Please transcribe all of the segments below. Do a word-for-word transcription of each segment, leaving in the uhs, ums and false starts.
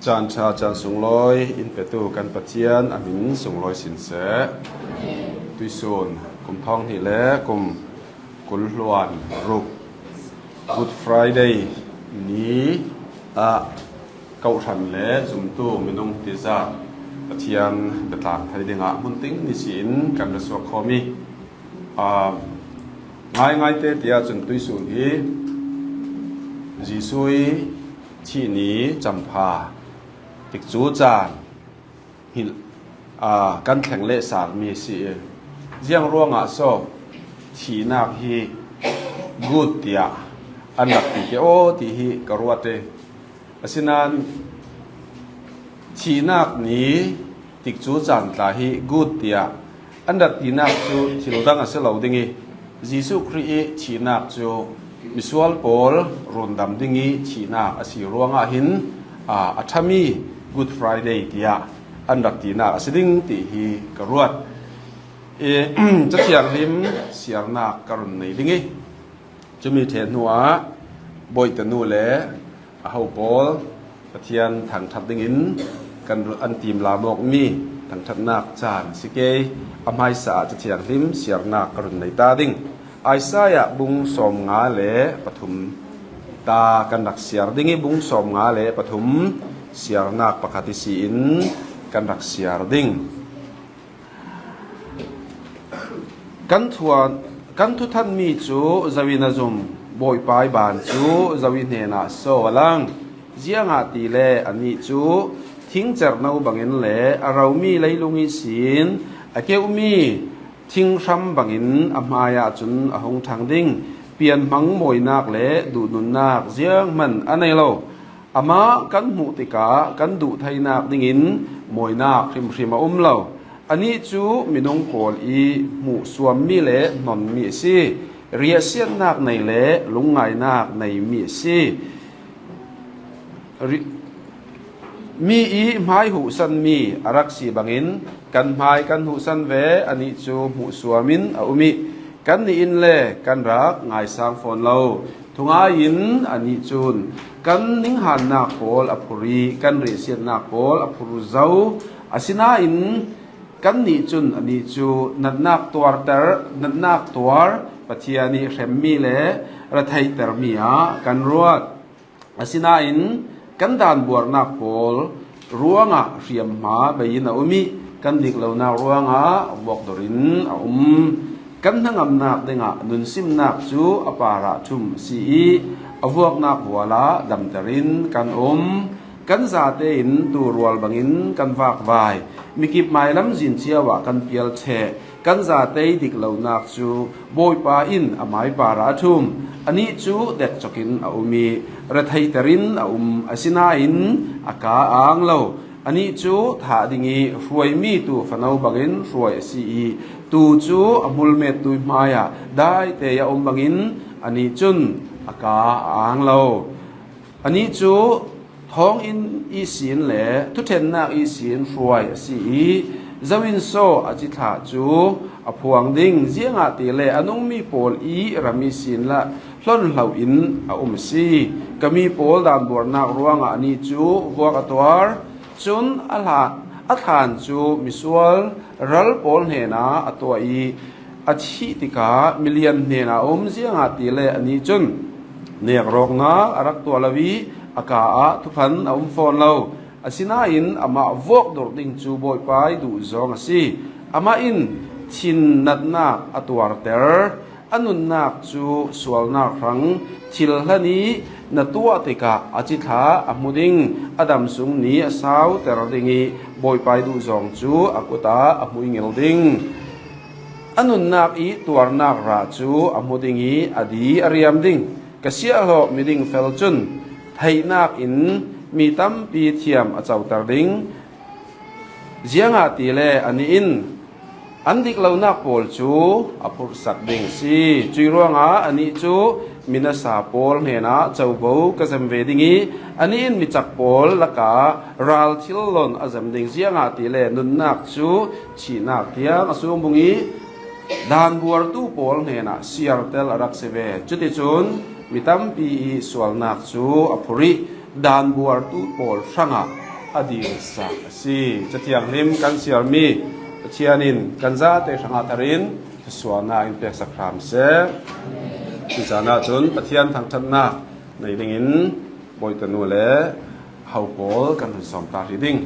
Caan ṭha caan sunglawi in petu kan Pathian a min sunglawi sin seh. Tuisun kum thawng hnih le kum kul hluan ruk Good Friday ni ah kohhran le zumtu minung tisa Pathian biatlang thei dingah hmun ting ni siin kan ra suak khawm hi. Aa, ngaingai te tia cun tuisun hi Jesuh i thih ni campha tikcu caan hi, aa, kan thleng leh salmi a si i, ziang ruangah so thihnak hi good tiah an rak ti te aw ti hi ka ruat i, asinain thihnak ni tikcu caan tla hi good tiah an rak tinak cu thil dang a si lo ding i, Jesuh Khrih i thihnak cu misual pawl rundam ding i thihnak a si ruangah hin, aa, a ṭhami Good Friday tiah an rak tinak a si ding ti hi ka ruat. I, Cathianghlim siarnak ka run nei ding i, cumi ṭhen hnuah Bawihte nu le aho pawl Pathian thangṭhat dingin kan ru-, an timlam awkmi thangṭhatnak caan si ke, a hmaisa ah Cathianghlim siarnak ka run nei ta ding. Isaiah bung sawmnga le pathum ta kan rak siar ding i, bung sawmnga le pathum siarnak pakhat i si in kan rak siar ding. Kan thuan, kan thuthanmi cu zo in a zum, Bawipa i ban cu zo i hnenah so a lang. Ziangahtile anih cu thingcerno bangin le a romi leilung ihsin a keuhmi thinghram bangin a hmaiah cun a hung ṭhang ding. Pianhmang mawinak le duhnunnak zianghman a nei lo. Amah kan hmuh tikah kan duh theinak dingin mawinak hrimhrim a um lo. Anih cu minung pawl i hmuhsuammi le hnonmi a si. Riahsiatnak nei le lungngainak neimi a si. Ri-, mi i hmai huhsanmi a rak si bangin kan hmai kan huhsan ve, anih cu hmuhsuam in a um i, kannih in le kan rak ngaisang fawn lo. Thungai in anih cun kan ninghannak pawl a phur i, kan riahsiatnak pawl a phur zo. Asinain kannih cun anih cu natnak tuarter, natnak tuar Pathian i hremmi le retheihtermi ah kan ruat. Asinain kan danbuarnak pawl ruangah hriamhma bei in a um i, kan diklonak ruangah vuakdor in a um. Kan hnangamnak dingah nunsimnak cu a parah ṭhum a si i, a vuaknak hual ah damter in kan um. Kan zate in tuurual bangin kan vakvai. Mikip mailam zin cio ah kan pial ṭheh. Kan zate i diklonak cu Bawipa in amai parah a ṭhum. Anih cu dekcok in a um i, retheihter in a um, asinain a kaa a ang lo. Anih cu thah ding i hruaimi tuufano bangin hruai a si i, tuu cu a hmulmettu i hmaiah daite i a um bangin anih cun a kaa a ang lo. Anih cu thawnginn ihsin le thuṭhennak ihsin hruai a si i, zo in so a cithlah cu a phuang ding. Ziangahtile a nungmi pawl i ram ihsin lah hlonhlo in a um a si. Ka mi pawl danbuarnak ruangah anih cu vuak a tuar. Cun a hla-, a thlan cu misual ral pawl hnenah a tuah i, a thih tikah milian hnenah a um. Ziangahtile anih cun nekrawknak a rak tuah lo i, a kaa ah thuphan a um fawn lo. Asinain amah vuakdorh ding cu Bawipa i duh zong a si. Amah in thin natnak a tuarter. A nunnak cu sualnak hrang thil hlan i na tuah tikah a cithlah a hmu ding, a damsung ni a sauter ding i Bawipa i duh zong cu a kut ah a hmuingil ding. A nunnak i tuarnak rah cu a hmu ding i a di a riam ding. Ka siahhlawh miding fel cun theihnak in mi tampi thiam a coter ding. Ziangahtile anih in an diklonak pawl cu a phurhsak ding a si. Cuih ruangah anih cu minasa pawl hnenah covo ka zem ve ding i, anih in micak pawl lakah ral thil lon a zem ding. Ziangahtile nunnak cu thihnak tiang a sungbung i, danbuartu pawl hnenah siartel a rak si ve. Cuticun mi tampi i sualnak cu a phurh i, danbuartu pawl hrangah a dil sak a si. Cathianghlim kan siar mi Pathian in kan zate hrangah tharin thusuahna in peksak hram seh. Tuzan ah cun Pathian thangṭhatnak nei dingin Bawi tanu le ho pawl kan hun sawm ta hrih ding.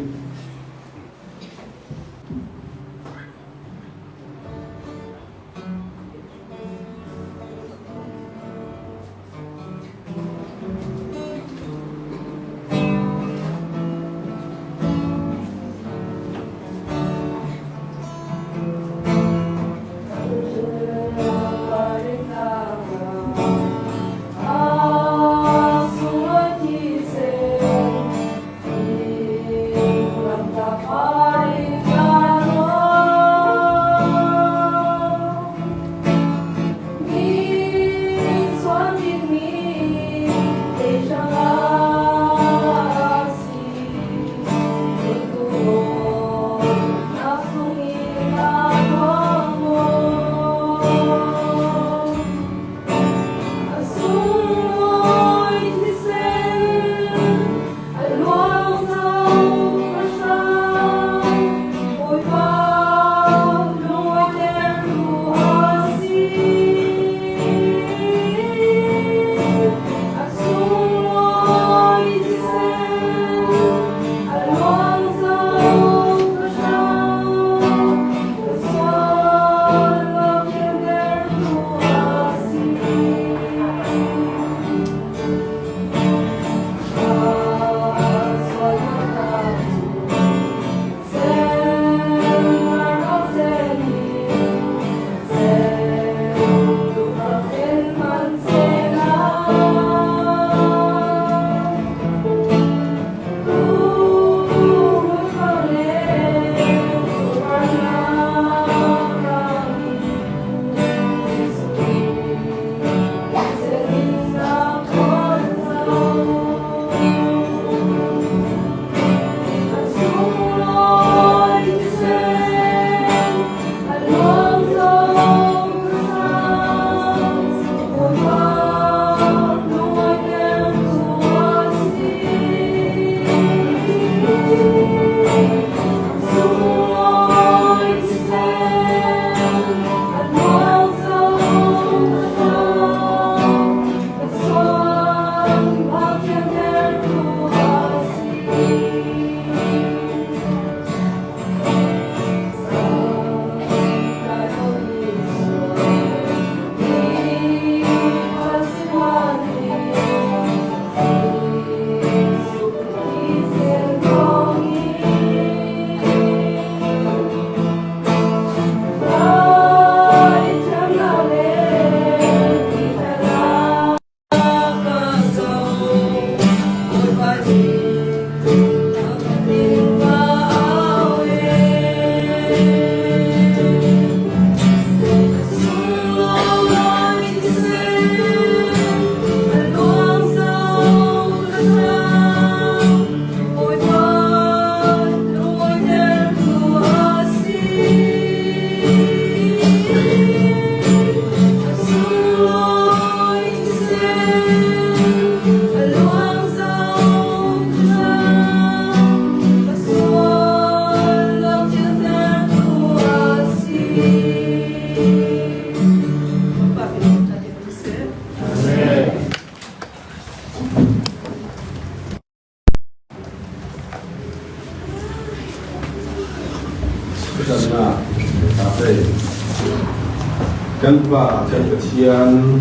Kan Pa, kan Pathian,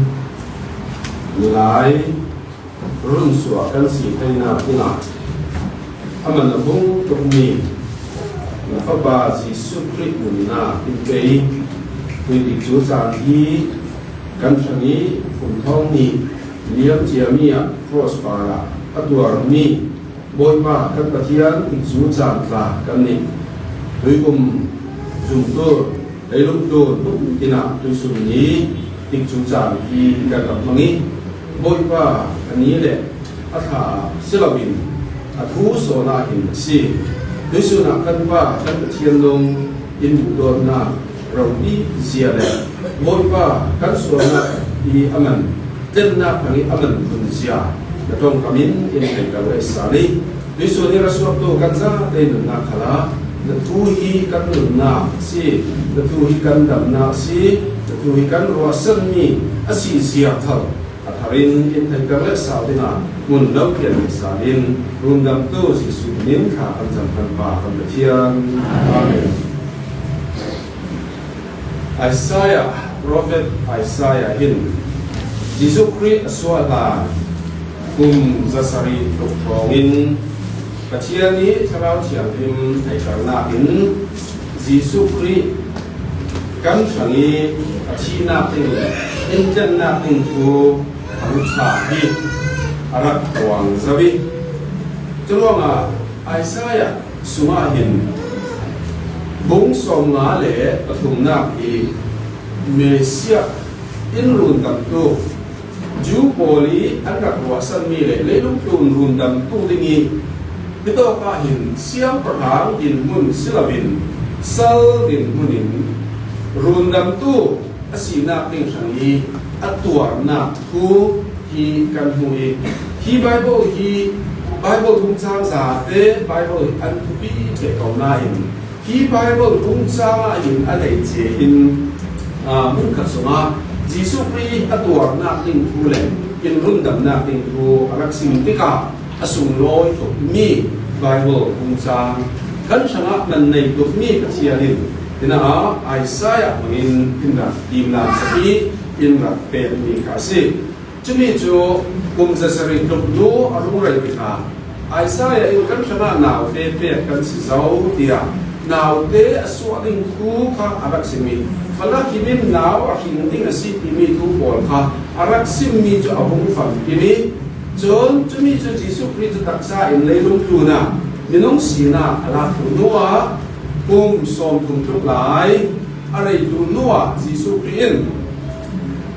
lai runsuah kan si theinak dingah a man a bung tukmi na Fapa Jesuh Khrih nunnak in pei. Tuitik cu caan hi kan hrang i kum thawng nih liam ciami ah cross parah a tuarmi Bawipa kan Pathian tikcu caan tla kan nih. Tuikum zumtu, leilung tu hnuk tinah tuisun ni tikcu caan hi kan rak hmang i, Bawipa a ni le a thla ah si loin a thu sawn ah hin a si. Tuisun ah kan Pa kan Pathian lung in duhdawtnak ropi zia le Bawipa kan sualnak i a man tlennak hrang i a man hun zia Na ṭawngkam in in theihter leh sal hi. Tuisun i ra suaktu kan zate nunnak khalah na thu hi kan nunnak a si, na thu hi kan damnak a si, na thu hi kan ruahsanmi a si ziak thal a thar in in theihter leh sal dingah mun lo pian leh sal in, rundamtu Jesuh min in kha kan Chan Khan Pa kan Pathian. Amen. Isaiah, Prophet Isaiah hin Jesuh Khrih a suahna kum zasari tluk thawngin Pathian i Thlarau Thianghlim theihternak in Jesuh Khrih kan hrang i a thihnak ding, in tlennak ding thu a ṭha hi a rak tuang zo hi. Curuangah Isaiah sungah hin bung sawmnga le pathumnak hi Messiah in rundamtu, Jew pawl i an rak ruahsanmi le leilung tlun rundamtu ding i, hitawkah hin siangpahrang dinhmun si loin sal dinhmun in rundamtu a sinak ding hrang i a tuarnak thu hi kan hmu i, hi Bible hi, Bible bung cang zate Bible hi an thupi ṭheh ko nain, hi Bible bung cang ah hin a lei cia in, aa, mun khat sungah Jesuh Khrih a tuarnak ding thu le in rundamnak ding thu a rak sim tikah, a sunglawi tukmi Bible bung cang kan hrangah man nei tukmi Pathian in, hinah Isaiah hmangin in rak timlam sak i in rak pekmi kha a si. Cumi cu kum zasari tluk hnu a rung rei tikah Isaiah in kan hrangah naute pek kan si zo tiah naute a suah ding thu kha a rak sim i, Malakhi in nau a hring ding a si timi thu pawl kha a rak simmi cu a bung famkim i, cun cumi cu Jesuh Khrih cu taksa in leilung tlunah minung sinak a lak hnu hnuah kum sawmthum tluk lai a rei hnu hnuah Jesuh Khrih in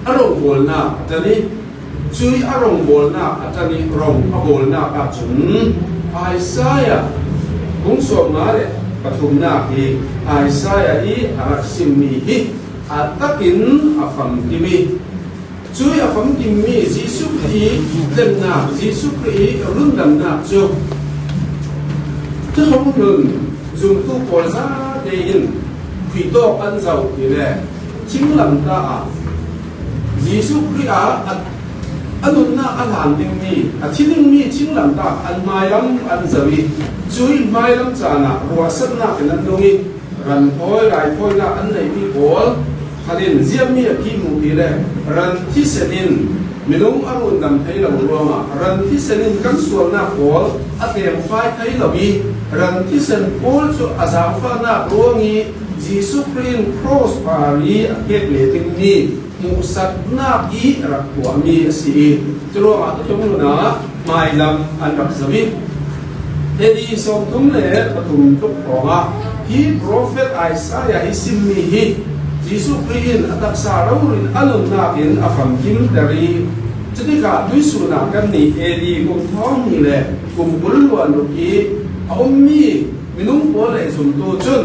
a rongbawlnak a ṭan i, cui a rongbawlnak a ṭan i rong a bawlnak ahcun Isaiah bung sawmnga le pathumnak hi Isaiah i a rak simmi hi a takin a famkim i, cui a famkimmi Jesuh Khrih i tlennak, Jesuh Khrih i rundamnak cu Thuthung hlun zumtu pawl zate in khuitawk an zoh ti le thinglamtah ah Jesuh Khrih ah a, a nunnak a hlan dingmi, a thi dingmi thinglamtah an hmailam an zoh i, cui hmailam caan ah ruahsannak in an nung i, ran thawi, raithawinak an neihmi pawl khalin ziangmi a ti hmuh ti le ran thisen in minung a rundam thei lo ruangah ran thisen in kan sualnak pawl a tengfai thei lo i, ran thisen pawl cu a zaangfahnak ruang i Jesuh Khrih in cross par i a kek le dingmi hmuhsaknak i rak tuahmi a si i, curuangah Thuthung hlun ah hmailam an rak zoh i, A D sawmthum le pathum tluk hrawngah hi profet Isaiah i simmi hi Jesuh Khrih in a taksa rori in a nunnak in a famkimter i, cutikah tuisun ah kannih A D kum thawng hnih le kum kul luan ruk i a ummi minung pawl le zumtu cun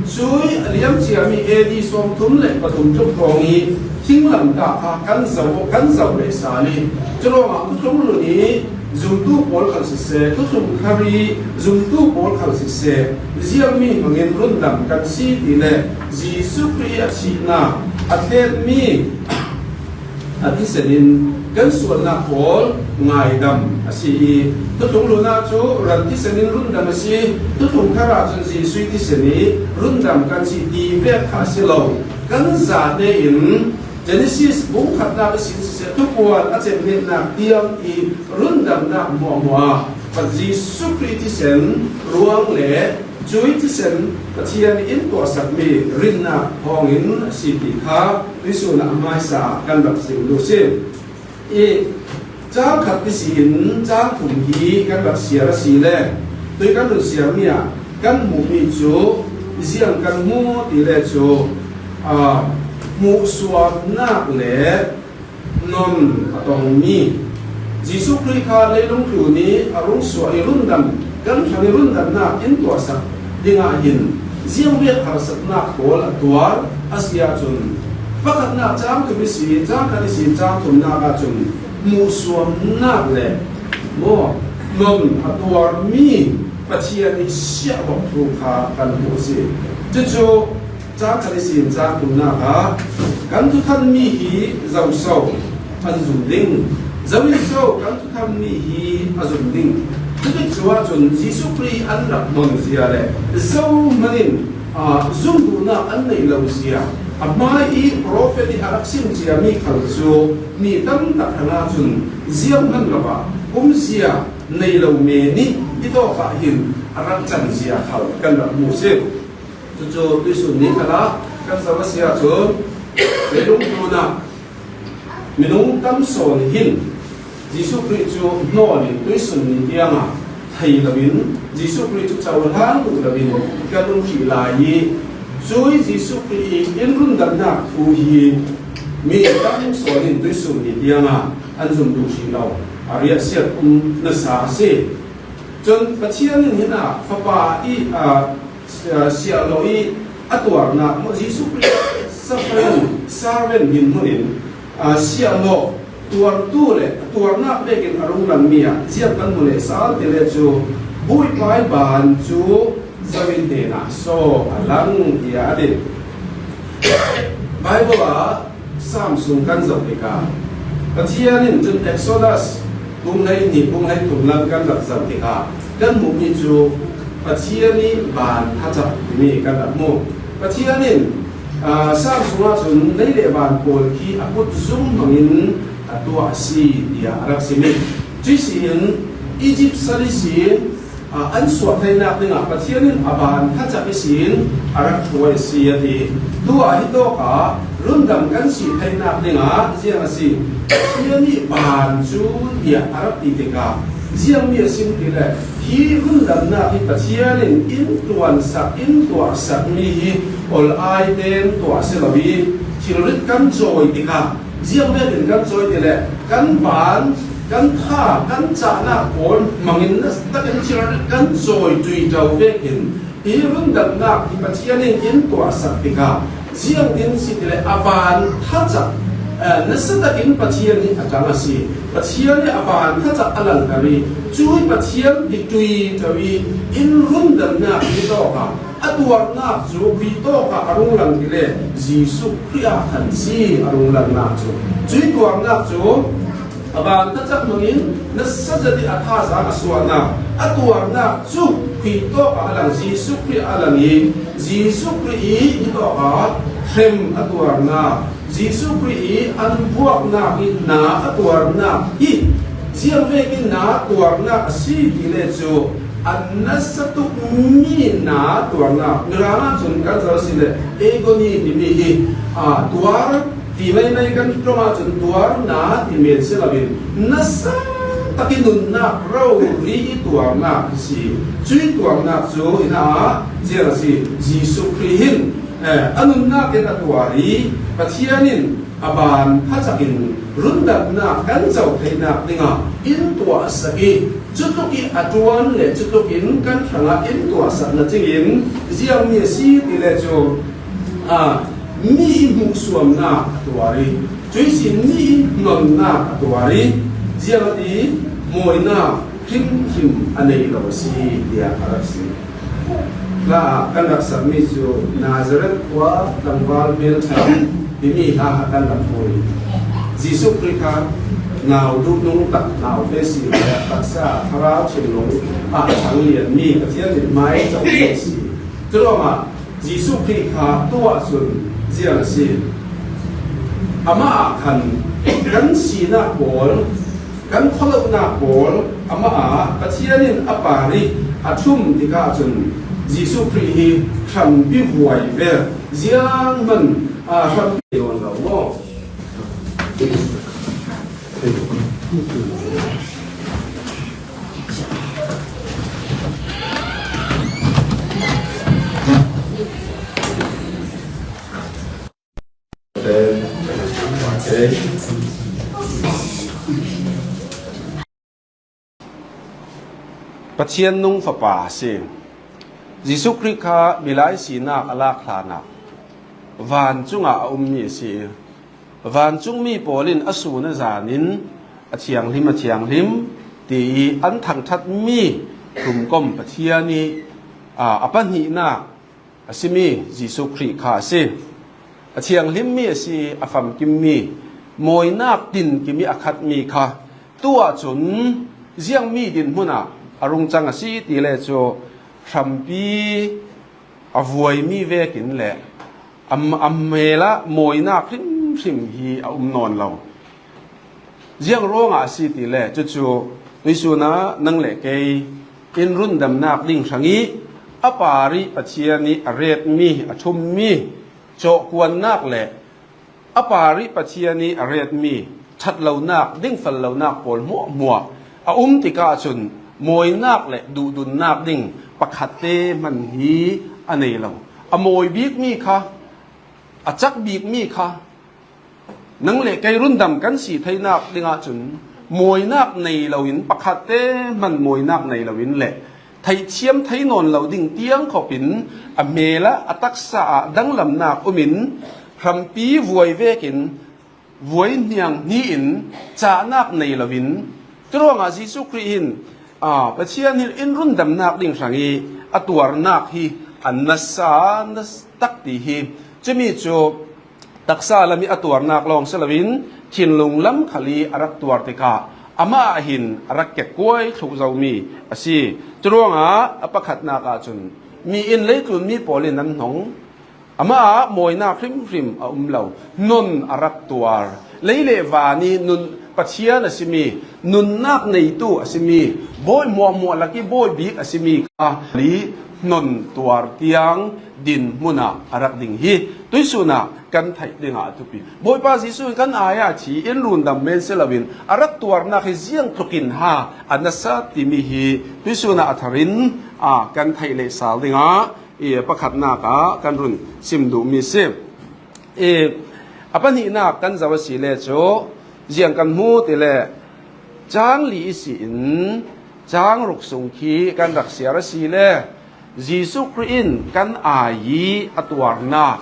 cui a liam ciami A D sawmthum le pathum tluk hrawng i thinglamtah kha kan zoh, kan zoh leh sal i, curuangah Thuthung hlun i zumtu pawl khal siseh, Thuthung thar i zumtu pawl khal siseh, ziangmi hmangin rundam kan si ti le Jesuh Khrih a thihnak, a thletmi, a thisen in kan sualnak pawl ngaidam a si i, Thuthung hlun ah cu ran thisen in rundam a si, Thuthung thar ah cun Jesuh i thisen i rundam kan si ti vek kha a si lo. Kan zate in Genesis bung khatnak ihsin siseh, Thupuan a cemhngetnak tiang i rundamnak hmuahhmuah ah Jesuh Khrih thisen ruang le cui thisen Pathian in tuahsakmi rinnak thawngin a si ti kha tuisun ah hmaisa ah kan rak sim duh si. I cang khat ihsin cang thum hi kan rak siar a si le, tui kan run siarmi ah kan hmuhmi cu ziang kan hmu ti le cu, aa, hmuhsuamnak le nom a tongmi Jesuh Khrih kha leilung tlun i a rung suah i rundam, kan hrang i rundamnak in tuahsak dingah hin ziangvek harsatnak pawl a tuar a si ahcun, pakhatnak cang thum ihsin, cang khat ihsin cang thumnak ahcun hmuhsuamnak le maw, non a tuarmi Pathian i siahbawk thu kha kan hmuh a si. Cucu cang khat ihsin cang thumnak ah kan thuthanmi hi zoso an zum ding, zo in so kan thuthanmi hi a zum ding. Cutikcu ahcun Jesuh Khrih an rak hnon zia le zohman in aa, zumhduhnak an neih lo zia, a hmai i profet i a rak sim ciami khal cu mi tam tak hrangah cun zianghman lo ah kumzia nei lo men i hitawk ah hin a rak can zia khal kan rak hmu si. Cucu tuisun ni khalah kan zoh a si ahcun leilung tlunah minung tam sawn hin Jesuh Khrih cu hnawn in tuisun ni tiangah thei loin Jesuh Khrih cu cohlang duh loin kan um hrih lai i cui Jesuh Khrih i in rundamnak thu hi mi tam sawn in tuisun ni tiangah an zum duh hrih lo a riahsiat um nasa a si. Cun Pathian in hin ah Fapa i, aa, sia-, siah lo i a tuarnak, maw, Jesuh Khrih suffering, servant hminhmun in, aa, siah lo tuartu le a tuarnak vekin a rung langmi ah ziang kan hmu leh sal ti le cu buaipai ban cu zo in hnenah so a lang tiah a ti. Bible ah Sam sung kan zoh tikah Pathian in cun Exodus bung hleihnih, bung hleithum lam kan rak zoh tikah kan hmuhmi cu Pathian i ban thacak timi kan rak hmu. Pathian in, aa, Sam sungah cun lei le van pawl khi a kut zum hmangin a tuah a si tiah a rak simi. Cuih si in Egypt sal ihsin aa, an suah theinak dingah Pathian in a ban thacak ihsin a rak hruai a si a ti. Tu ah hitawk ah rundam kan si theinak dingah ziang a si. Pathian i ban cu tiah a rak ti tikah ziangmi a sim ti le hi rundamnak hi Pathian in in tuansak, in tuahsakmi hi ol ai ten tuah si lo i thilrit kan cawi tikah ziang vekin kan cawi ti le kan ban, kan tha, kan cahnak pawl hmangin nasatak in thilrit kan cawi tuito vekin hi rundamnak hi Pathian in in tuahsak tikah ziang tin si ti le a ban thacak, eh, nasatak in Pathian hi a tang a si. Pathian hi a ban thacak a langhter i cui Pathian hi tuito i in rundamnak hi tawkah a tuarnak cu khuitawkah a rung lang ti le Jesuh Khrih ah khan si a rung langnak cu. Cui tuarnak cu a ban thacak hmangin nasa zet i a thazaang a suahnak, a tuarnak cu khuitawkah a lang, Jesuh Khrih ah a lang i Jesuh Khrih i hitawkah hrem a tuarnak, Jesuh Khrih i an vuaknak i na a tuarnak hi ziang vekin na tuarnak a si ti le cu a nasa tukmi na tuarnak, Mirang ahcun kan zoh a si le agony timi hi, aa, tuar ti meimei kan ṭong ahcun tuarnak ti men si loin nasa tak i nunnak rori i tuarnak hi si. Cui tuarnak cu hi hna ah ziang a si. Jesuh Khrih hin, eh, a nunnak in a tuar i Pathian in a ban thacak in rundamnak kan co theinak dingah in tuahsak i cutluk i a ṭuan le cutluk in kan hrangah in tuahsak na cingin ziangmi a si ti le cu, aa, mi i hmuhsuamnak a tuar i cui sin mi i hnonnak a tuar i ziang a ti mawinak hrimhrim a nei lo a si tiah a rak si. Hla ah kan rak sakmi cu Nazareth khua tlangval hmelṭha timi hla ah kan rak hmu i Jesuh Khrih kha nau duhnung tak naute si le taksa thlarau thinlung ah a ṭhang lianmi Pathian mithmai comi a si. Curuangah Jesuh Khrih kha tu ahcun ziang a si. Amah ah khan kan sinak pawl, kan khualonak pawl amah ah Pathian in a par i a ṭhum tikah cun Jesuh Khrih hi hrampi huai ve, zianghman, aa, hrampi nawn lo maw? Pathian nung Fapa a si. Jesuh Khrih kha milai sinak a lak hlanah vancung ah a ummi a si. Vancungmi pawl in a sun a zan in A thianghlim, a thianghlim ti i an thangṭhat mi tumkom Pathian i, aa, a pahnihnak a simi Jesuh Khrih kha a si. A thianghlim mi a si, a famkim mi, mawinak tinkim i a khat mi kha tu ahcun ziang mi dinhmun ah a rung cang a si ti le cu hrampi a vuaimi vekin le a, a hmel ah mawinak hrimhrim hi a um nawn lo. Ziang ruangah a si ti le cucu tuisun ah nang le kei in rundamnak ding hrang i a par i Pathian i a retmi, a ṭhummi, cawhkuannak le a par i Pathian i a retmi ṭhatlonak, dingfel lonak pawl hmuahhmuah a um tikah cun mawinak le duhdunnak ding pakhatte hman hi a nei lo. A mawi bikmi kha, a cak bikmi kha, nang le kei rundam kan si theinak dingah cun mawinak nei loin, pakhatte hman mawinak nei loin le theihthiam thei nawn lo ding tiang khawpin a hmel ah, a taksa ah danglamnak umin hrampi vuai vekin vuai hnianghni in cahnak nei loin, curuangah Jesuh Khrih hin, aa, Pathian hin in rundamnak ding hrang i a tuarnak hi a nasa, nasa tak ti hi. Cumi cu taksa lam i a tuarnak lawng si loin thinlung lam khal i a rak tuar tikah amah ah hin a rak kekkuai thluh zomi a si. Curuangah a pakhatnak ahcun mi in, leitlun mi pawl in an hnong. Amah ah mawinak hrimhrim a um lo. Nun a rak tuar. Lei le van i nun Pathian a simi, nunnak neitu a simi, bawi hmuahhmuah lak i bawi bik a simi kha li nun tuar tiang dinhmun ah a rak ding hi tuisun ah kan theih dingah a thupi. Bawipa Jesuh in kan ai ah a thi in rundam men si loin a rak tuarnak hi ziang tlukin ha a nasa timi hi tuisun ah a thar in, aa, kan theih leh sal dingah i pakhatnak ah kan run sim duhmi si. I a pahnihnak kan zoh a si le cu ziang kan hmu ti le cang li i si in cang ruk sung khi kan rak siar a si le Jesuh Khrih in kan ai i a tuarnak,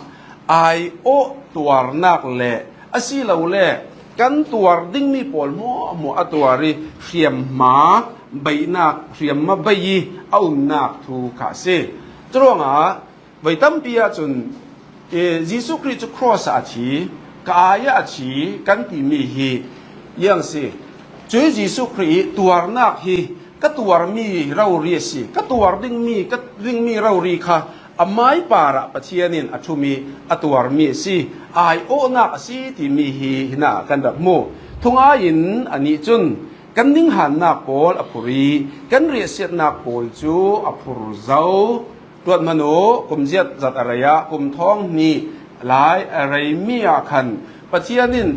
ai awh tuarnak le asilole kan tuar dingmi pawl hmuahhmuah a tuar i hriamhma beihnak, hriamhma bei i a umnak thu kha a si. Curuangah voi tampi ahcun, eh, Jesuh Khrih cu cross ah a thi, ka ai ah a thi kan timi hi ziang si. Cui Jesuh Khrih i tuarnak hi ka tuarmi rori a si, ka tuar dingmi, ka dingmi rori kha a mai parah Pathian in a ṭhum i a tuarmi a si, ai awhnak a si timi hi hinah kan rak hmu. Thungai in anih cun kan ninghannak pawl a phur i kan riahsiatnak pawl cu a phur zo. Tuat hmanh u, kum ziat zat a rei ah kum thawng hnih lai a reimi ah khan Pathian in,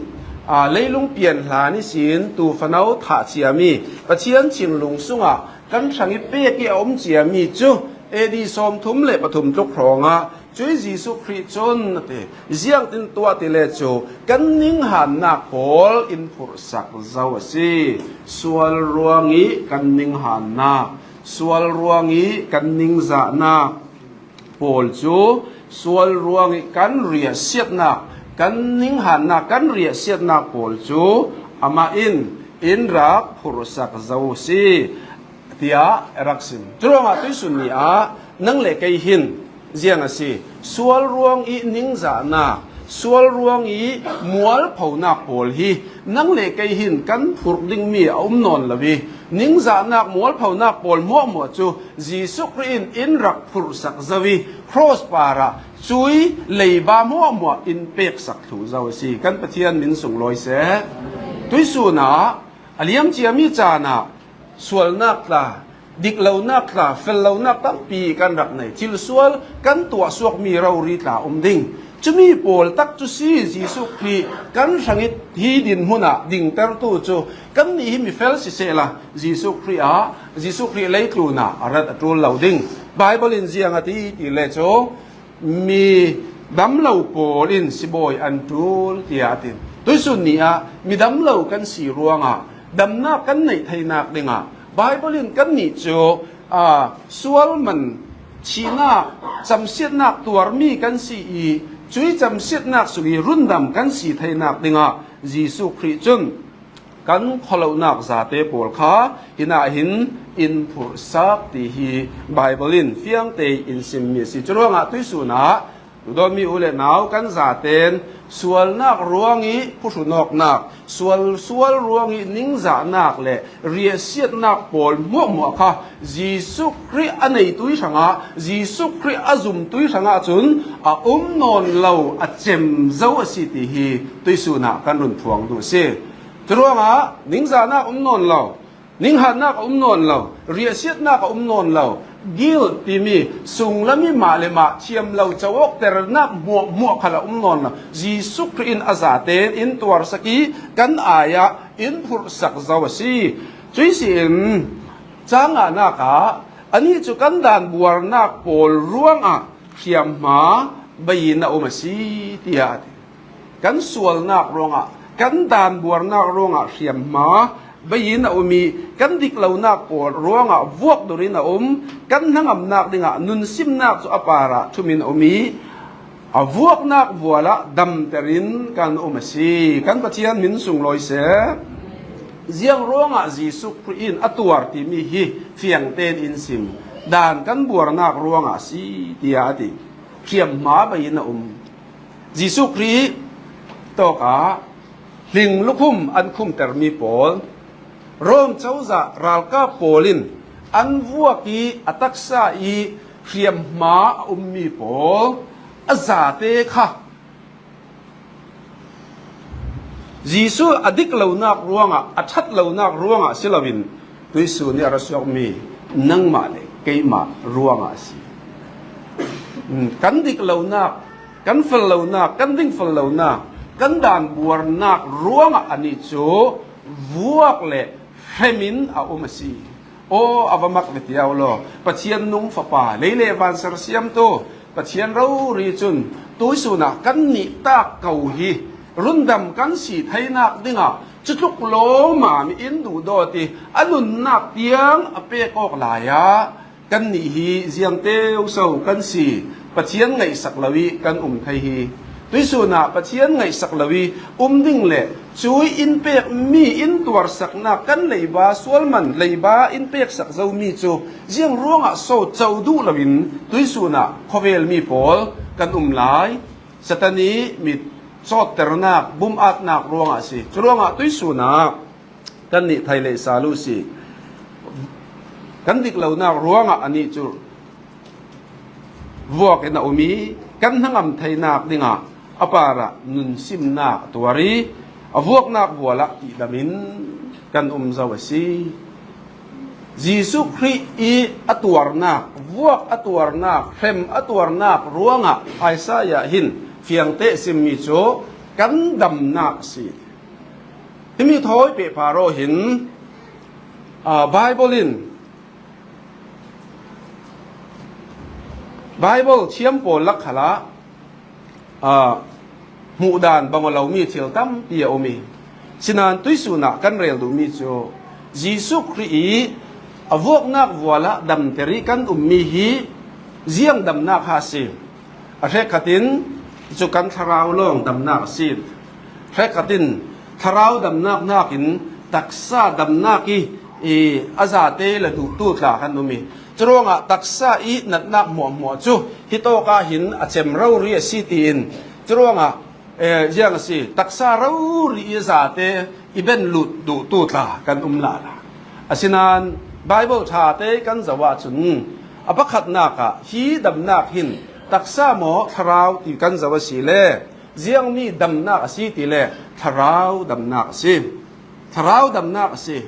aa, leilung pian hlan ihsin tu fano thah ciami Pathian thinlung sungah kan hrang i pek i a um ciami cu A D sawmthum le pathum tluk hrawngah cui Jesuh Khrih cun a ti. Ziangtin tuah ti le cu kan ninghannak pawl in phurhsak zo a si. Sual ruang i kan ninghannak, sual ruang i kan ningzahnak pawl cu sual ruang i kan riahsiatnak, kan ninghannak, kan riahsiatnak pawl cu amah in in rak phurhsak zo si, tiah a rak sim. Curuangah tuisun ni ah nang le kei hin ziang a si. Sual ruang i ningzahnak, sual ruang i mualphonak pawl hi nang le kei hin kan phurh dingmi a um nawn lo i, ningzahnak mualphonak pawl hmuahhmuah cu Jesuh Khrih in in rak phurhsak zo i, cross parah cui leiba hmuahhmuah in peksak thluh zo a si. Kan Pathian min sunglawi seh. Tuisun ah a liam ciami caan ah sualnak tla, diklonak tla, fellonak tampi kan rak nei. Thil sual kan tuah suakmi rori tla um ding. Cumi pawl tak cu si Jesuh Khrih kan hrang i hi dinhmun ah dingtertu cu kannih hi mi fel sisehla Jesuh Khrih ah, Jesuh Khrih leitlun ah a rat a ṭul lo ding. Baibal in ziang a ti ti le cu mi dam lo pawl in sibawi an ṭul, tiah a ti. Tuisun ni ah mi dam lo kan si ruangah damnak kan neih theinak dingah Baibal in kannih cu, aa, sual man thihnak, camsiatnak tuarmi kan si i, cui camsiatnak sung i rundam kan si theinak dingah Jesuh Khrih cun kan khawlohnak zate pawl kha hinah hin in phurhsak ti hi Bible in fiangte in simmi a si. Curuangah tuisun ah Tudawn mi u le nau, kan zaten sualnak ruangih phuhrunawknak, sual, sual ruangih ningzahnak le riahsiatnak pawl hmuahhmuah kha Jesuh Khrih a neitui hrangah, Jesuh Khrih a zumtui hrangah cun a um nawn lo, a cem zo a si ti hi tuisun ah kan run phuang duh a si. Curuangah ningzahnak um nawn lo, ninghannak a um nawn lo, riahsiatnak a um nawn lo, guilt timi sunglam ih mah le mah thiam lo, co awkternak hmuahhmuah khal a um nawn lo. Jesuh Khrih in a zaten in tuarsak ih kan ai-ah in phurhsak zo a si. Cuih si in cang ngahnak ah anih cu kan daan buarnak pawl ruangah hriamhma bei in a um a si, tiah a ti. Kan sualnak ruangah, kan daan buarnak ruangah hriamhma bei in a um ih, kan diklonak pawl ruangah vuak dur in a um, kan hnangamnak dingah nunsimnak cu a parah ṭhum in a um ih, a vuaknak vual ah damter in kan um a si. Kan Pathian min sunglawi seh. Ziang ruangah Jesuh Khrih in a tuar timi hi fiangtein in sim. Daan kan buarnak ruangah a si, tiah a ti. Hriamhma bei in a um. Jesuh Khrih tawkah hling lukhum an khumtermi pawl, Rom cozah ralkap pawl in an vuak ih a taksa ih hriamhma a ummi pawl a zate kha Jesuh a dik lonak ruangah, a ṭhat lonak ruangah si loin tuisun ih a ra suakmi nangmah le keimah ruangah a si. Kan dik lonak, kan fel lonak, kan ding fel lonak, kan daan buarnak ruangah anih cu vuak le hrem in a um a si. Aw, a va mak ve tiau law, Pathian nung fapa, lei le van sersiamtu Pathian rori cun tuisun ah kannih tak ko hi rundam kan si theinak dingah cutluk lawmam in duhdawt ih a nunnak tiang a pek awk lai ah kannih hi ziangteuso kan si, Pathian ngaihsak lo ih kan um thei hi. Tuisun ah Pathian ngaihsak lo ih um ding le cuih in pekmi, in tuarsaknak kan leiba sual man, leiba in peksak zomi cu ziang ruangah so co duh loin tuisun ah khawvelmi pawl kan um lai. Satan ih mi cawtternak, bum-atnak ruangah a si. Curuangah tuisun ah kannih thei leh sal uh si. Kan dik lonak ruangah anih cu vuak in a um ih, kan hnangam theinak dingah a parah nunsimnak a tuar ih, a vuaknak vual ah tihdam in kan um zo a si. Jesuh Khrih ih a tuarnak, vuak a tuarnak, hrem a tuarnak ruangah Isaiah hin fiangte a simmi cu kan damnak a si. Himi thawi pehpar aw hin, aa, Bible in, Bible thiam pawl lak khalah, aa, hmuhdan bang aw lomi thil tampi a um ih, sinan tuisun ah kan rel duhmi cu Jesuh Khrih ih a vuaknak vual ah damter ih kan ummi hi ziang damnak ha a si. A hrekkhat in cu kan thlarau lawng damnak a si. Hrekkhat in thlarau damnak hnakin taksa damnak ih, ih, a zate le duhtu tla kan um ih, curuangah taksa ih natnak hmuahhmuah cu hitawk ah hin a cem rori a si tiin, curuangah, eh, ziang a si, taksa rori ih a zate i ben lut duhtu tla kan um lala. Asinain Bible ṭhate kan zoh ahcun a pakhatnak ah hi damnak hin taksa maw thlarau ti kan zoh a si le, ziangmi damnak a si ti le thlarau damnak a si. Thlarau damnak a si.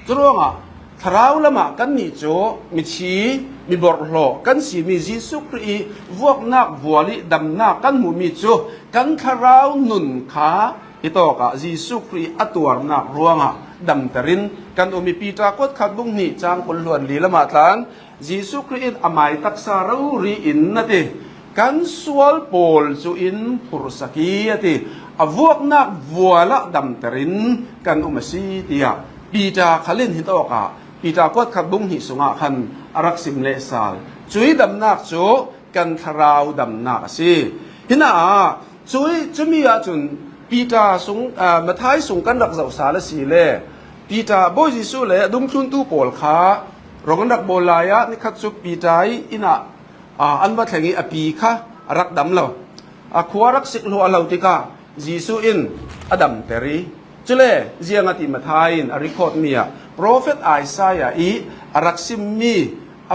Curuangah thlarau lamah kannih cu mithi, mi borhhlawh kan simi Jesuh Khrih ih vuaknak vual ih damnak kan hmuhmi cu kan thlarau nun kha hitawk ah Jesuh Khrih a tuarnak ruangah damter in kan um ih, Piter kuat khat bung hnih cang kul hluan li lamah tlan Jesuh Khrih in amai taksa rori in na ti, kan sual pawl cu in phurhsak hi a ti, a vuaknak vual ah damter in kan um a si, tiah Piter khal in hitawk ah Piter kuat khat bung hnih sungah khan a rak sim lehsal. Cuih damnak cu kan thlarau damnak a si. Hinah, cuih, cumi ahcun Piter sung, aa, Matthai sung kan rak zoh sal a si le, Peter, Bawi Jesuh le a dungthluntu pawl kha rong an rak bawl lai ah, ni khat cu Peter i inn ah, aa, an va thleng i a pi kha a rak dam lo. A khua rak sik hluah lo tikah Jesuh in a damter i, cule ziang a ti Matthai in a record mi ah profet Isaiah i a rak simmi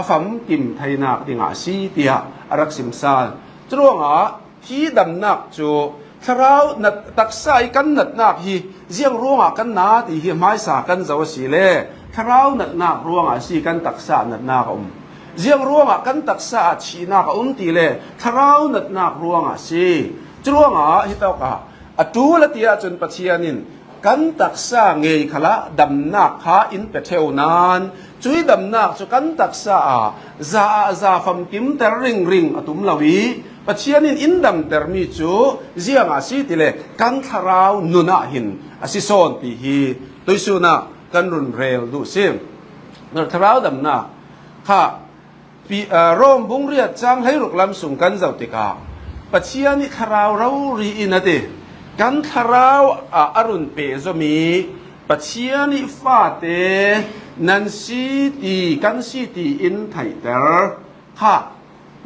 a famkim theinak dingah a si, tiah a rak sim sal. Curuangah hi damnak cu thlarau nat, taksa i kan natnak hi ziang ruangah kan na ti hi hmaisa kan zoh a si le, thlarau natnak ruangah a si kan taksa natnak a um. Ziang ruangah kan taksa ah thihnak a um ti le thlarau natnak ruangah a si. Curuangah hitawkah a ṭul a ti ahcun Pathian in kan taksa ngei khalah damnak kha in pe ṭheu nain, cui damnak cu kan taksa ah za ah za famkimter ringring a tum lo i, Pathian in in damtermi cu ziangah a si ti le kan thlarau nun ah hin a si sawn ti hi tuisun ah kan run rel duh si. Thlarau damnak kha Pi-, aa, Rom bung riat cang hleiruk lam sung kan zoh tikah Pathian i thlarau rori in a ti, kan thlarau ah a run pehzom i Pathian i fate nan si ti, kan si ti in theihter kha.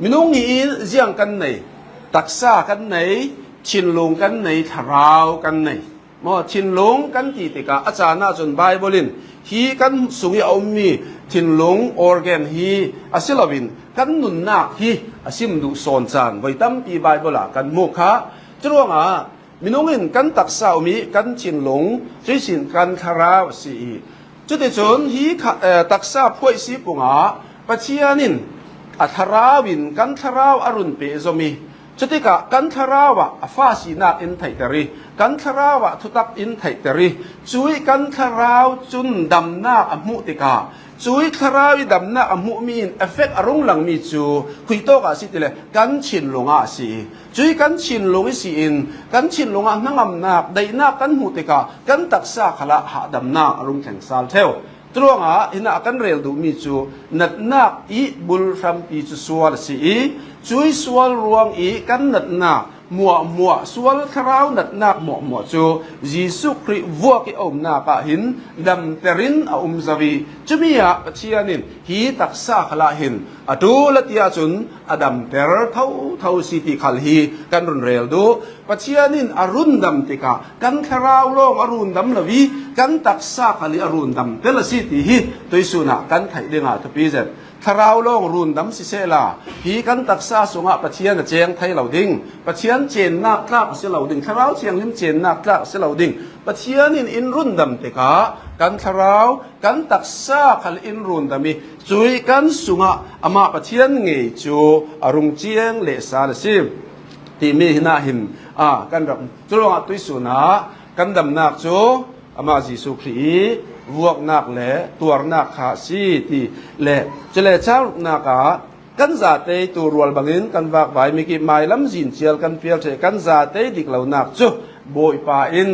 Minung nih in ziang kan nei? Taksa kan nei, thinlung kan nei, thlarau kan nei. Maw, thinlung kan ti tikah a caan ahcun Baibal in hi kan sung i a ummi thinlung, organ hi a si loin kan nunnak hi a sim duh sawn caan voi tampi Baibal ah kan hmu kha. Curuangah minung in kan taksa um i kan thinlung, cuihsin kan thlarau a si i, cuticun hi kha, eh, taksa phuaih si pungah Pathian in a thlarau in kan thlarau a run pehzom i, cutikah kan thlarau ah a fa sinak in theihter i, kan thlarau ah thutak in theihter i, cui kan thlarau cun damnak a hmuh tikah, cui thlarau i damnak a hmuhmi in effect a rung langmi cu khuitawk ah si ti le kan thinlung ah a si i, cui kan thinlung i si in kan thinlung ah hnangamnak, daihnak kan hmuh tikah kan taksa khalah hahdamnak a rung thleng sal ṭheu. Curuangah hinah kan rel duhmi cu natnak i bul hrampi cu sual a si i, cui sual ruang i kan natnak hmuahhmuah, sual thlarau natnak hmuahhmuah cu Jesuh Khrih vuak i a umnak ah hin damter in a um zo i, cumi ah Pathian in hi taksa khalah hin a ṭul a ti ahcun a damter thotho si ti khal hi kan run rel duh. Pathian in a rundam tikah kan thlarau lawng a rundam lo i kan taksa khal i a rundam tel a si ti hi tuisun ah kan theih dingah thupi zet. Thlarau lawng rundam sisehla, hi kan taksa sungah Pathian a ceng thei lo ding, Pathian cennak tlak a si lo ding, Thlarau Thianghlim cennak tlak a si lo ding. Pathian in in rundam tikah kan thlarau, kan taksa khal in rundam i, cui kan sungah amah Pathian ngei cu a rung ciang lehsal a si timi hinah hin, aa, kan rak. Curuangah tuisun ah kan damnak cu amah Jesuh Khrih i vuaknak le tuarnak kha a si ti le, cule cang ruknak ah kan zate tu rual bangin kan vakvai mik i mailam zin cial kan pial ṭheh, kan zate dik lonak cu Bawipa in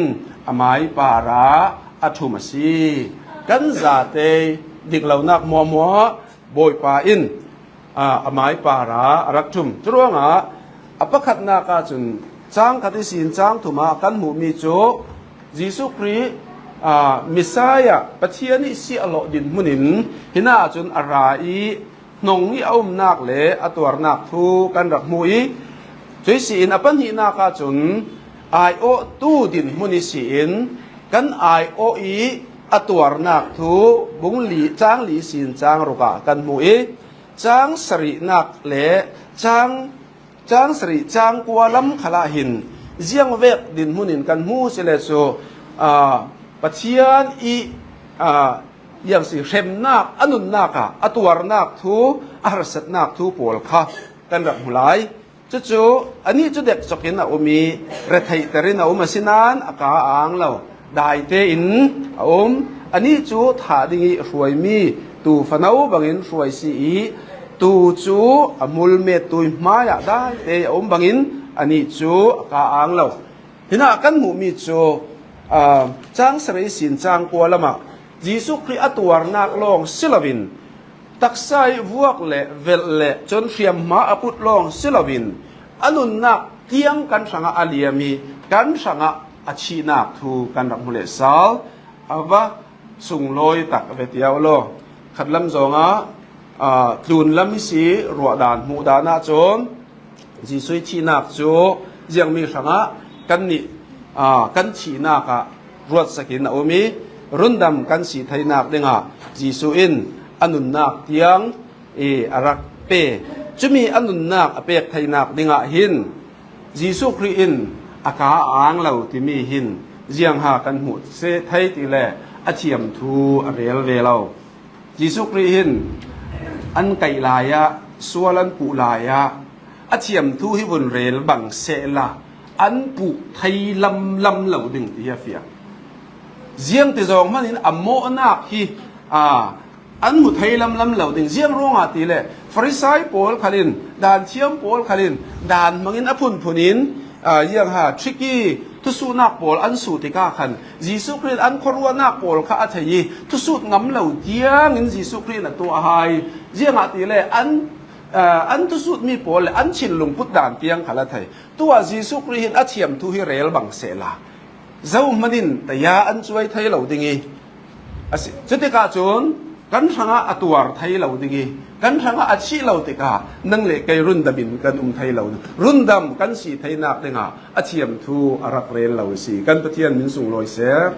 a mai parah a ṭhum a si. Kan zate dik lonak hmuahhmuah Bawipa in, aa, a mai parah a rak ṭhum. Curuangah a pakhatnak ahcun cang khat ihsin cang thum ah kan hmuhmi cu Jesuh Khrih, aa, Messiah, Pathian i siahhlawh dinhmun in hinah ahcun a ra i hnong i a umnak le a tuarnak thu kan rak hmu i, cuihsin a pahnihnak ahcun aiawhtu dinhmun ihsin kan aiawh i a tuarnak thu bung li, cang li ihsin cang ruk ah kan hmu i, cang sarihnak le cang, cang sarih cang kua lam khalah hin ziangvek dinhmun in kan hmu sile cu, aa, Pathian i, aa, ziangsi hremnak, a nunnak ah a tuarnak thu, a harsatnak thu pawl kha kan rak hmu lai. Cucu anih cu dekcawk in a um i, retheihter in a um a si nain a kaa a ang lo. Daite in a um. Anih cu thah ding i hruaimi tuu fano bangin hruai si i, tuu cu a hmul met tuu hmai ah daite a um bangin anih cu a kaa ang lo. Hinah kan hmuhmi cu, aa, cang sarih ihsin cang kua lamah Jesuh Khrih a tuarnak lawng si loin, taksa i vuak le velh le cun hriamhma a put lawng si loin, a nunnak tiang kan hrangah a liam i kan hrangah a thihnak thu kan rak hmu lehsal. A va sunglawi tak ve tiau law. Khatlam zawngah, aa, tlunlam i si ruahdan hmuhdan ahcun Jesuh i thihnak cu ziangmi hrangah kannih, aa, kan thihnak ah ruatsakin a um i, rundam kan si theinak dingah Jesuh in a nunnak tiang i a rak pe. Cumi a nunnak a pek theinak dingah hin Jesuh Khrih in a kaa a ang lo timi hin ziangha kan hmuh seh thei ti le a thiam thu a rel ve lo. Jesuh Khrih hin an kaih lai ah, sual an puh lai ah a thiam thu hi vun rel bang sehla an puh thei lamlam lo ding ti hi a fiang. Ziangti zawng hmanin a mawhnak hi, aa, an hmu thei lamlam lo ding. Ziang ruangah ti le Farisai pawl khalin, danthiam pawl khalin, dan hmangin a phunphunin, aa, ziangha tricky thusuhnak pawl an suh tikah khan Jesuh Khrih an khuaruahnak pawl kha a thei i thusut ngam lo tiangin Jesuh Khrih in a tuah hai. Ziangah ti le an, aa, an thusutmi pawl le an thinlung put dan tiang khal a thei. Tuah Jesuh Khrih hin a thiam thu hi rel bang sehla zo hmanin taya an cuai thei lo ding i, a si. Cutikah cun kan hrangah a tuar thei lo ding i, kan hrangah a thih lo tikah nang le kei rundam in kan um thei lo. Rundam kan si theinak dingah a thiam thu a rak rel lo a si. Kan Pathian min sunglawi seh.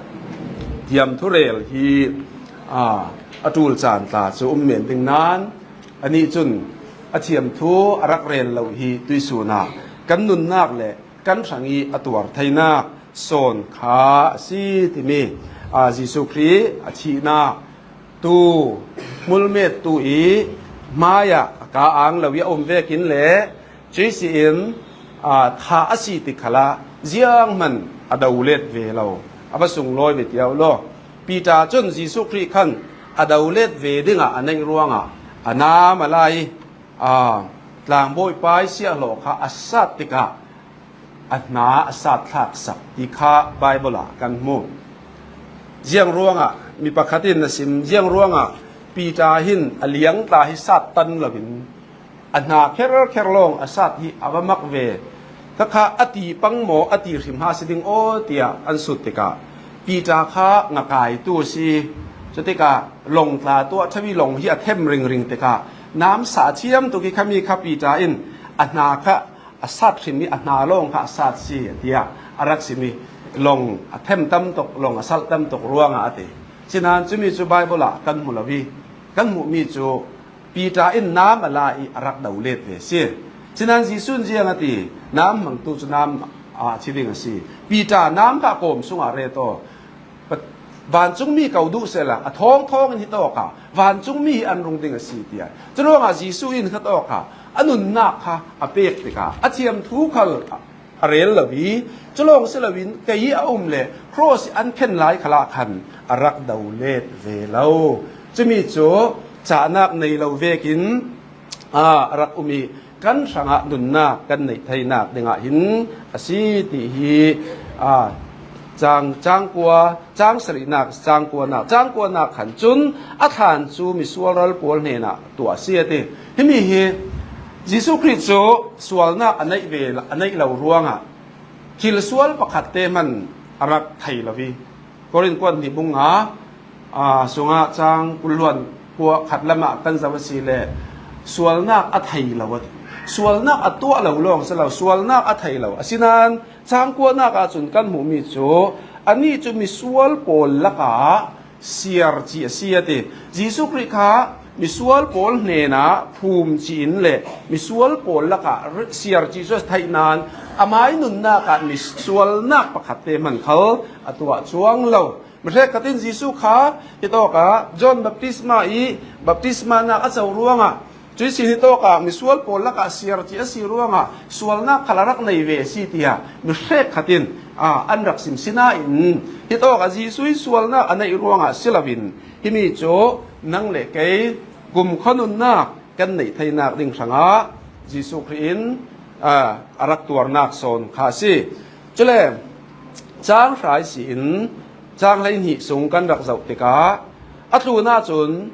Thiam thu rel hi, aa, a ṭul caan tla cu um men ding nain, anih cun a thiam thu a rak rel lo hi tuihsun ah kan nunnak le kan hrang i a tuar theinak sawn kha a si timi, aa, Jesuh Khrih a thihnak tu hmulmet tu i hmaiah a kaa ang lo i a um vekin le cuih si in, aa, thah a si ti khalah zianghman a do let ve lo. A va sunglawi ve tiau law. Peter cun Jesuh Khrih khan a do let ve dingah a neih ruangah a nam a la i, aa, tlangbawipa i siahhlawh kha a sat tikah a hna a sat thlak sak ti kha Bible ah kan hmu. Ziang ruangah mi pakhat in a sim, ziang ruangah Peter hin a liangtla hi sat tan loin a hna kherkher lawng a sat hi a va mak ve. Khakha a ti pang maw, a ti hrim ha si ding aw tiah an sut tikah Peter kha ngakaitu a si. Cutikah lawng tla tuah ṭhami lawng hi a them ringring tikah nam sa a thiam tuk i khami kha Peter in a hna kha a sat hrim i a hna lawng kha a sat si, tiah a rak simi lawng a them tam tuk, lawng a salh tam tuk ruangah a ti. Sinan cumi cu Bible ah kan hmu lo i kan hmuhmi cu Peter in nam a la i a rak do let ve si. Sinan Jesuh in ziang a ti, nam hmangtu cu nam a thi ding a si. Peter, nam kha kawm sungah ret aw. Pa-, vancungmi ko duh sehla a thawngthawng in hitawkah vancungmi hi an rung ding a si, tiah. Curuangah Jesuh in hitawkah a nunnak kha a pek tikah a thiam thu khal a rel lo i, cu lawng si loin kei a um le cross i an khen lai khalah khan a rak do let ve lo. Cumi cu cahnak nei lo vekin, aa, a rak um i kan hrangah nunnak kan neih theinak dingah hin a si ti hi, aa, cang, cang kua, cang sarihnak, cang kuanak, cang kuanak khan cun a thlan cu misual ral pawl hnenah tuah a si a ti. Himi hi Jesuh Khrih cu sualnak a neih ve, a neih lo ruangah thil sual pakhat te hman a rak thei lo i, Korin kuat hnih bung nga, aa, sungah cang kul hluan kua khat lamah kan zoh a si le sualnak a thei lo a ti. Sualnak a tuah lo lawng si lo, sualnak a thei lo. Asinain cang kuanak ahcun kan hmuhmi cu anih cu misual pawl lakah siarci a si a ti. Jesuh Khrih kha misual pawl hnenah phumci in le misual pawl lakah ri-, siarci cu a theih nain amai nunnak ah misualnak pakhat te hman khal a tuah cuang lo. Mi hrekkhat in Jesuh kha hitawkah John baptisma i baptismanak a co ruangah, cuih sin hitawkah misual pawl lakah siarci a si ruangah sualnak khal a rak nei ve a si, tiah mi hrekkhat in, aa, an rak sim. Sinain hitawkah Jesuh in sualnak a neih ruangah si loin himi cu nang le kei kumkhua nunnak kan neih theinak ding hrangah Jesuh Khrih in, aa, a rak tuarnak sawn kha a si. Cule cang hra ihsin cang hleihnih sung kan rak zoh tikah a tlun ahcun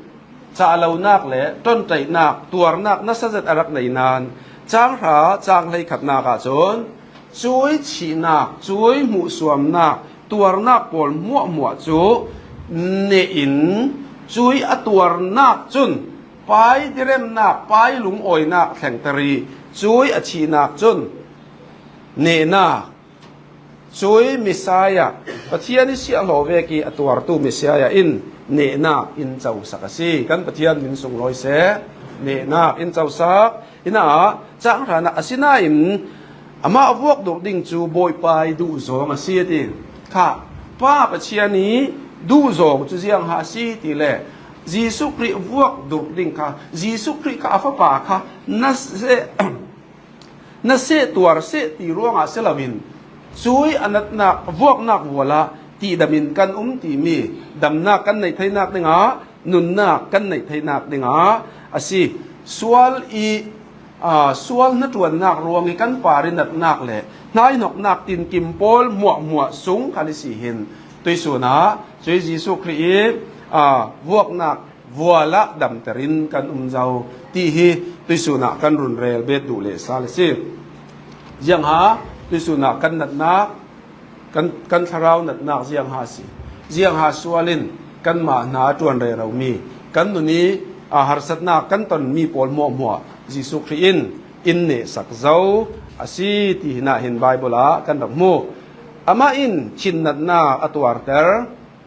cahlonak le ṭonṭaihnak, tuarnak nasa zet a rak nei nain cang hra cang hleikhatnak ahcun cuih thihnak, cuih hmuhsuamnak, tuarnak pawl hmuahhmuah cu nehin, cui a tuarnak cun pai diremnak, pai lungawinak thlengter i, cui a thihnak cun nehnak, cui Messiah, Pathian i siahhlawh vek i a tuartu Messiah in nehnak in cosak a si. Kan Pathian min sunglawi seh, nehnak in cosak. Hinah, cang hranak asinain amah a vuak durh ding cu Bawipa i duhzawng a si a ti. Kha, Pa Pathian i duhzawng cu ziang ha a si ti le Jesuh Khrih vuak durh ding kha, Jesuh Khrih kha a fapa kha na seh, na seh tuar seh ti ruangah si loin, cui a natnak, a vuaknak vualah tihdamin kan um timi damnak kan neih theinak dingah, nunnak kan neih theinak dingah a si. Sual i, aa, sual hnaṭuannak ruang i kan par i natnak le hnaihnoknak tinkim pawl hmuahhmuah sung khan i si hin tuihsun ah cui Jesuh Khrih i, aa, vuaknak vualah damter in kan um zo ti hi tuihsun ah kan run rel bet duh le sal a si. Ziangha tuihsun ah kan natnak, kan, kan thlarau natnak ziangha a si. Ziangha sual in kanmah hna a ṭuan reromi, kan nun i, aa, harsatnak kan tonmi pawl hmuahhmuah Jesuh Khrih in in nehsak zo a si ti hinah hin Baibal ah kan rak hmu. Amah in thinnatnak a tuarter,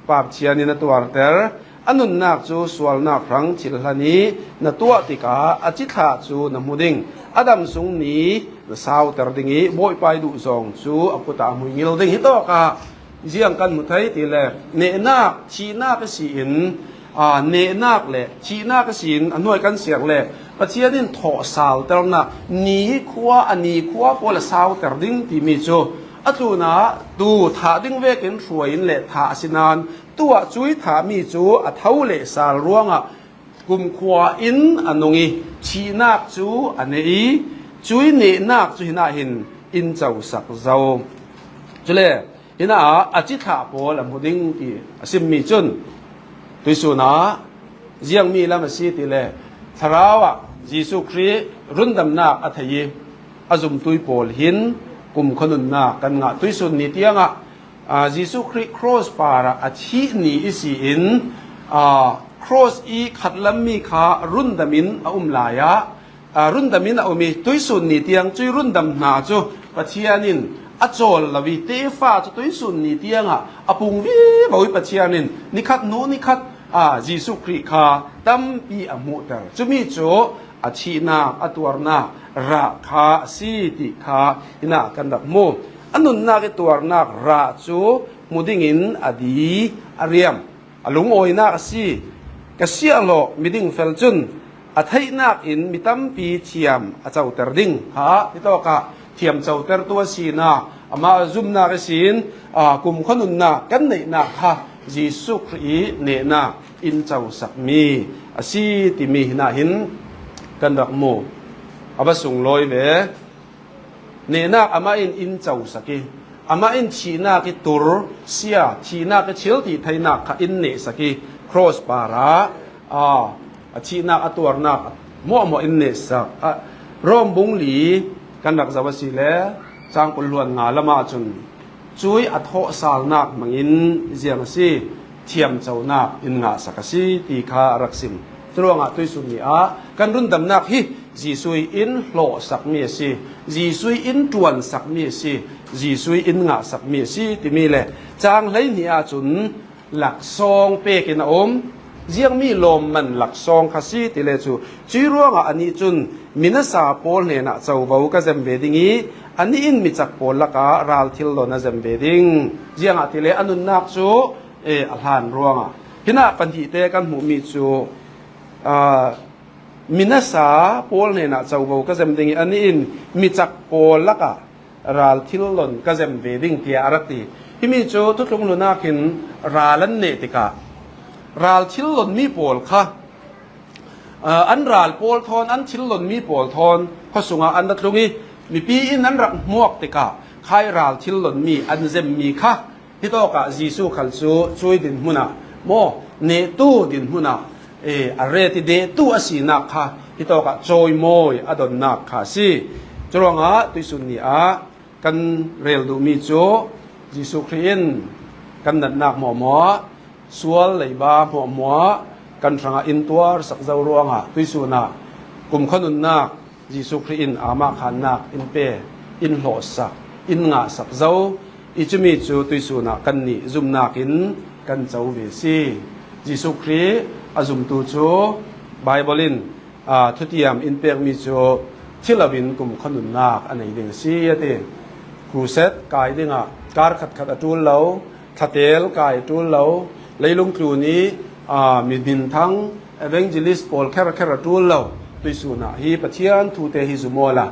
Pa Pathian in a tuarter, a nunnak cu sualnak hrang thil hlan i na tuah tikah a cithlah cu na hmu ding, a dam sung ni na sauter ding i Bawipa i duhzawng cu a kut ah a hmuingil ding. Hitawkah ziang kan hmu thei ti le nehnak, thihnak i si in, aa, nehnak le thihnak i si in a hnuai kan siar le Pathian in thawhsalternak, ni khua, a ni khua pawl a sauter ding timi cu a tlunah tu thah ding vekin hruai in le thah a si nain tuah cui thahmi cu a tho le sal ruangah kumkhua in a nung i thihnak cu a neh i cui nehnak cu hinah hin in cosak zo. Cule hinah a cithlah pawl a hmu ding ti a simmi cun tuihsun ah ziangmi lam a si ti le thlarau ah Jesuh Khrih rundamnak a thei i a zumtui pawl hin kumkhua nunnak kan ngah tuihsun ni tiangah, aa, Jesuh Khrih cross parah a thih ni i si in, aa, cross i khatlam mi kha rundam in a um lai ah, aa, rundam in a um i tuihsun ni tiang cui rundam hna cu Pathian in a cawl lo i tefa cu tuihsun ni tiangah a pung vivo i Pathian in nikhat hnu nikhat, aa, Jesuh Khrih kha tampi a hmuhter. Cumi cu a thihnak, a tuarnak rah kha a si ti kha hinah kan rak hmu. A nunnak i tuarnak rah cu hmu dingin a di, a riam, a lungawinak a si. Ka siahhlawh miding fel cun a theihnak in mi tampi thiam a coter ding kha hitawkah thiam cotertu a sinak, amah zumnak ihsin, aa, kumkhua nunnak kan neihnak kha Jesuh Khrih i nehnak in cosakmi a si timi hinah hin kan rak hmu. A va sunglawi ve. Nehnak amah in in cosak i, amah in thihnak i tur sia, thihnak i thil tih theinak kha in nehsak i, cross parah, aa, a thihnak a tuarnak hmuahhmuah in nehsak. A, Rom bung li kan rak zoh a si le, cang kul hluan nga lamah cun, cui a thawhsalnak hmangin ziang a si, thiamconak in ngahsak a si ti kha a rak sim. Curuangah tuihsun ni ah kan rundamnak hi Jesuh in hlawhsakmi a si, Jesuh in ṭuansakmi a si, Jesuh in ngahsakmi a si timi le cang hleihnih ahcun laksawng pek in a um. Ziangmi lawmman laksawng kha si ti le cu, cui ruangah anih cun minasa pawl hnenah covo ka zem ve ding i, anih in micak pawl lakah ral thil lon a zem ve ding. Ziangahtile a nunnak cu, eh, a hlan ruangah. Hinah pahnihte kan hmuhmi cu, aa, minasa pawl hnenah covo ka zem ding i, anih in micak pawl lakah ral thil lon ka zem ve ding, tiah a rak ti. Himi cu Thuthlung Hlun ah khin ral an neh tikah ral thil lonmi pawl kha, aa, an ral pawl thawn, an thil lonmi pawl thawn khuasung ah an ra tlung i, mipi in an rak hmuak tikah khai ral thil lonmi an zemmi kha hitawkah Jesuh khal cu cui dinhmun ah maw, nehtu dinhmun ah, eh, a ret i nehtu a sinak kha hitawkah cawimawi a donnak kha a si. Curuangah tuihsun ni ah kan rel duhmi cu Jesuh Khrih in kan natnak hmuahhmuah sual leiba hmuahhmuah kan hrangah in tuarsak zo ruangah tuisunah kumkhua nunnak Jesuh Khrih in amah khannak in pe, in hlawhsak, in ngahsak zo. I cumi cu tuisunah kannih zumnak in kan co ve si. Jesuh Khrih a zumtu cu Baibal in aa, thutiam in pekmi cu thi loin kumkhua nunnak a nei ding a si, a ti. Crusade kai dingah kar khatkhat a ṭul lo, thlatel kai a ṭul lo, leilung tlun i, aa, mi minthang evangelist pawl kherkher a ṭul lo. Tuisun ah hi Pathian thute hi zum awla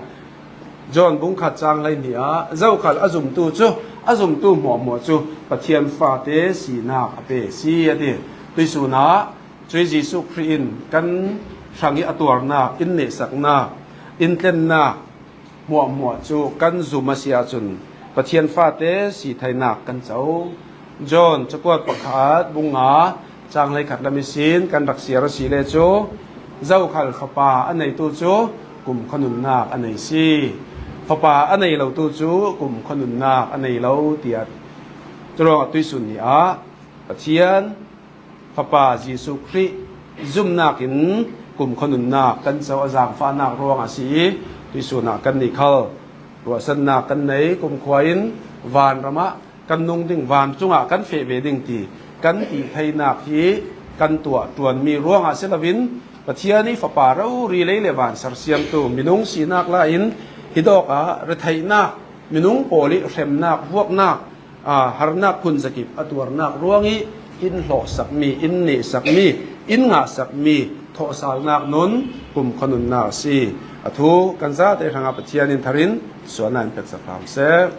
John bungkhat cang hlei hnih ah zokhal a zumtu cu, a zumtu hmuahhmuah cu Pathian fate sinak a pe si, a ti. Tuisun ah Cuih Jesuh Khrih in kan hrang i a tuarnak, in nehsaknak, in tlennak hmuahhmuah cu kan zum a si ahcun Pathian fate si theinak kan co. John cakuat pakhat bung nga cang hleikhat lam ihsin kan rak siar a si le cu zokhal fapa a neitu cu kumkhua nunnak a nei si. Fapa a nei lotu cu kumkhua nunnak a nei lo tiah curuangah tuisun ni ah Pathian Fapa Jesuh Khrih zumnak in kumkhua nunnak kan co a zaangfahnak ruangah a si i tuihsun ah kannih khal ruahsannak kan nei. Kumkhua in vanram ah kan nung ding, vancung ah kan feh ve ding ti kan ti theinak hi kan tuah ṭuanmi ruangah si loin Pathian i Fapa rori lei le van sersiamtu minung sinak la in hi dawk ah retheihnak, minung pawl i hremnak, vuaknak, aa, harnak phun zakip a tuarnak ruang i in hlawhsakmi, in nehsakmi, in ngahsakmi thawhsalnak nun kumkhua nunnak a si. A thu kan zate hrangah Pathian in thar in sualnak in peksak hram seh.